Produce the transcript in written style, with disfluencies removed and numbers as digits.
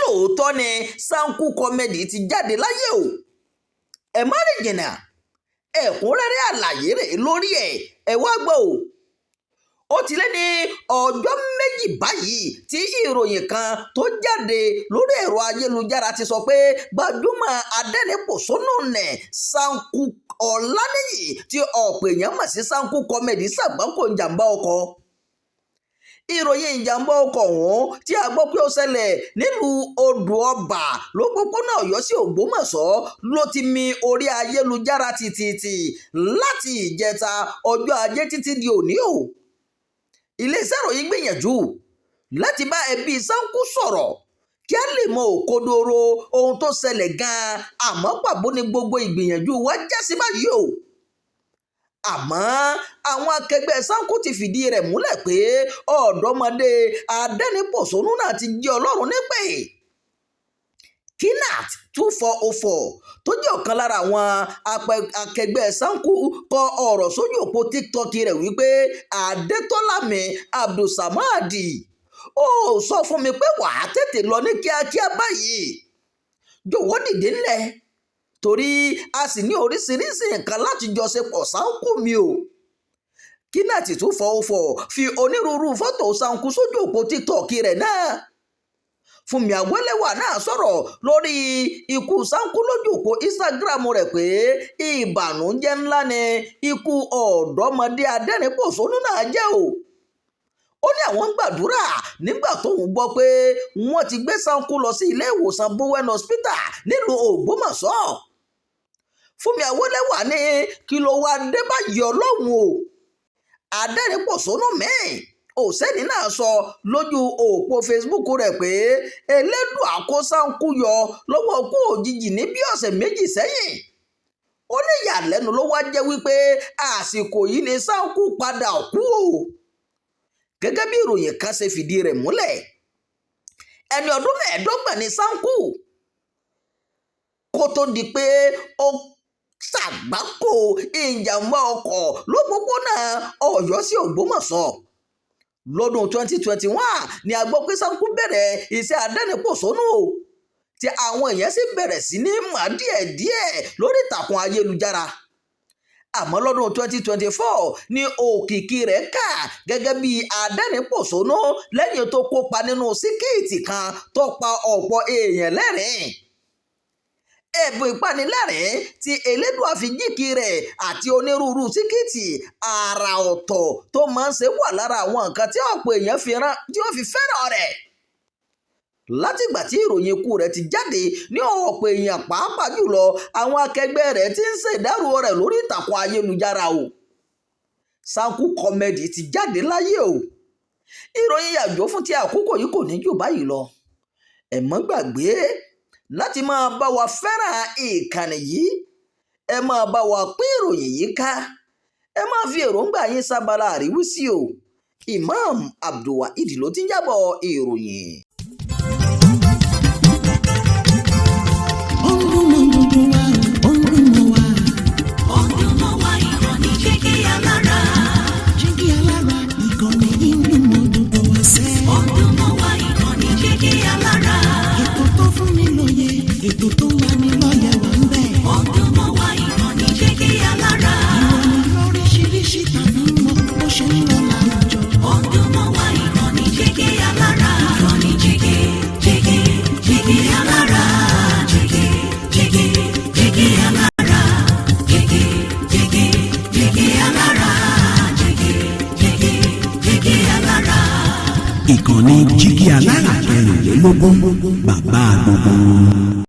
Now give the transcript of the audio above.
Lóòótọ́ ni Sanku Comedy ti jáde láyé o? Ẹ má rìn jìnnà, ẹ̀kúnrẹ́rẹ́ àlàyé rèé lórí ẹ̀. Ẹ wá gbọ́ o. Ó ti lé ní ọjọ́ 2 báyìí tí ìròyìn kan tó jáde lórí ẹ̀rọ ayélujára ti sọ pé gbajúmọ̀ adẹ́rìn-pọ̀ṣónú nẹ̀ Sanku Ọláníyì tí ọ̀pọ̀ èèyàn mọ̀ sí Sanku Comedy ṣàgbákò ìjàmbá ọkọ̀. Ìròyìn ìjàmbá ọkọ̀ ọ̀hún tí a gbọ́ pé ó ṣẹlẹ̀ nílùú Odò-Ọba lọ́pọ̀pọ̀nà Ọ̀yọ́ sí Ògbómọ̀ṣọ́ ló ti mi orí ayélujára tìtìtì láti ìjẹta ọjọ́ Ajé títí di òní o. Iléeṣẹ́ ìròyìn gbìyànjú láti bá ẹbí Sanku sọ̀rọ̀ kí a lè mọ òkodoro ohun tó ṣẹlẹ̀ gan-an, àmọ́ pàbó ni gbogbo ìgbìyànjú wa já sí báyìí o. Àmọ́ àwọn akẹgbẹ́ Sanku ti fìdí rẹ̀ múlẹ̀ pé ọ̀dọ́mọdé adẹ́rìn-pọ̀ṣónú náà ti jẹ́ Ọlọ́run nípè. Kinat 2404 tó jẹ́ ọ̀kan lára àwọn akẹgbẹ́ Sanku kọ ọ̀rọ̀ sójú òpó TikTok rẹ̀ wípé Adétọ́lámi Abdulsamad ó sọ fún mi pé wàá tètè lọ ní kíákíá báyìí, jọ̀wọ́ dìde ńlẹ̀ torí a sì ní oríṣiríṣi nǹkan láti jọ ṣe pọ̀ Sanku mi o. Kinat 2404 fi onírúurú fọ́tò Sanku sójú òpó TikTok rẹ̀ náà. Fúnmi Awẹ́lẹ́wà náà sọ̀rọ̀ lórí ikú Sanku lójú òpó Instagram rẹ̀ pé ìbànújẹ́ ńlá ni ikú ọ̀dọ́mọdé adẹ́rìn-pọ̀ṣónú náà jẹ́ o. Ó ní àwọn ń gbàdúrà nígbà tóun gbọ́ pé wọ́n ti gbé Sanku lọ sí ilé ìwòsàn Bowen Hospital nílùú Ògbómọ̀ṣọ́. Fúnmi Awẹ́lẹ́wà ní kí ló wá dé báyìí Ọlọ́run o. Adẹ́rìn-pọ̀ṣónú míì Òsénì náà sọ lójú òpó Facebook rẹ̀ pé Elédùà kó Sanku yọ lọ́wọ́ ikú òjijì ní bí ọ̀sẹ̀ 2 sẹ́yìn. Ó ní ìyàlẹ́nu ló wá jẹ́ wípé àsìkò yìí ni Sanku padà kú o. Gẹ́gẹ́ bí ìròyìn kan ṣe fìdí rẹ̀ múlẹ̀, ẹni ọdún 25 ni Sanku kó tó di pé ó ṣàgbákò ìjàmbá ọkọ̀ lọ́pọ̀pọ̀nà Ọ̀yọ́ sí Ògbómọ̀ṣọ́. Lọ́dún 2021 ni a gbọ́ pé Sanku bẹ̀rẹ̀ iṣẹ́ adẹ́rìn-pọ̀ṣónú o, tí àwọn èèyàn sì bẹ̀rẹ̀ sí ní mọ̀ díẹ̀díẹ̀ lórí ìtàkùn ayélujára. Àmọ́ lọ́dún 2024 ni òkìkí rẹ̀ kà gẹ́gẹ́ bí adẹ́rìn-pọ̀ṣónú lẹ́yìn tó kópa nínú síkíìtì kan tó pa ọ̀pọ̀ èèyàn lẹ́rìn-ín. Ẹ̀bùn ìpanilẹ́rìn tí Elédùà fi jíǹkí rẹ̀ àti onírúurú síkíìtì àrà ọ̀tọ̀ tó máa ń ṣe wà lára àwọn nǹkan tí ọ̀pọ̀ èèyàn tí wọ́n fi fẹ́ràn rẹ̀. Látìgbà tí ìròyìn ikú rẹ̀ ti jáde ní ọ̀pọ̀ èèyàn pàápàá jùlọ àwọn akẹgbẹ́ rẹ̀ ti ń ṣèdárò rẹ̀ lórí ìtàkùn ayélujára o. Sanku Comedy ti jáde láyé o. Ìròyìn yàjò fún ti àkókò yìí kò ní jù báyìí lọ. Ẹ má gbàgbé láti máa bá wa fẹ́ràn ìkànnì yìí, ẹ máa bá wa pín ìròyìn yìí ká, ẹ máa fi èròǹgbà yín sábàlá àríwísí o. Imam Abdulwaheed ló ti ń jábọ̀ ìròyìn. Ó ń dún mọ́ gbogbo wa, ó ń dún mọ́ wa. Ó ń dún mọ́ wa, ìkànnì Jígí Alára. Jígí Alára, ìkànnì yìí ń dún mọ́ gbogbo wa sẹ́. Ó ń dún mọ́ wa, ìkànnì Jígí Alára. Ètò tó fún ni lóye, ètò tó ń lani lọ́yẹ̀ wà ń bẹ̀. Ó ń dún mọ́ wa, ìkànnì Jígí Alára. Ìròyìn lóríṣiríṣi tàbí mọ bó ṣe ń lọ láwùjọ. Ó ń dún mọ́ wa, ìkànnì Jígí Alára. Ìkànnì Jígí, Jígí, Jígí Alára. Jígí, Jígí, Jígí Alára. Jígí, Jígí, Jígí Alára. Jígí, Jígí, Jígí Alára. Ìkànnì Jígí Alára 24, bàbá gbogbo.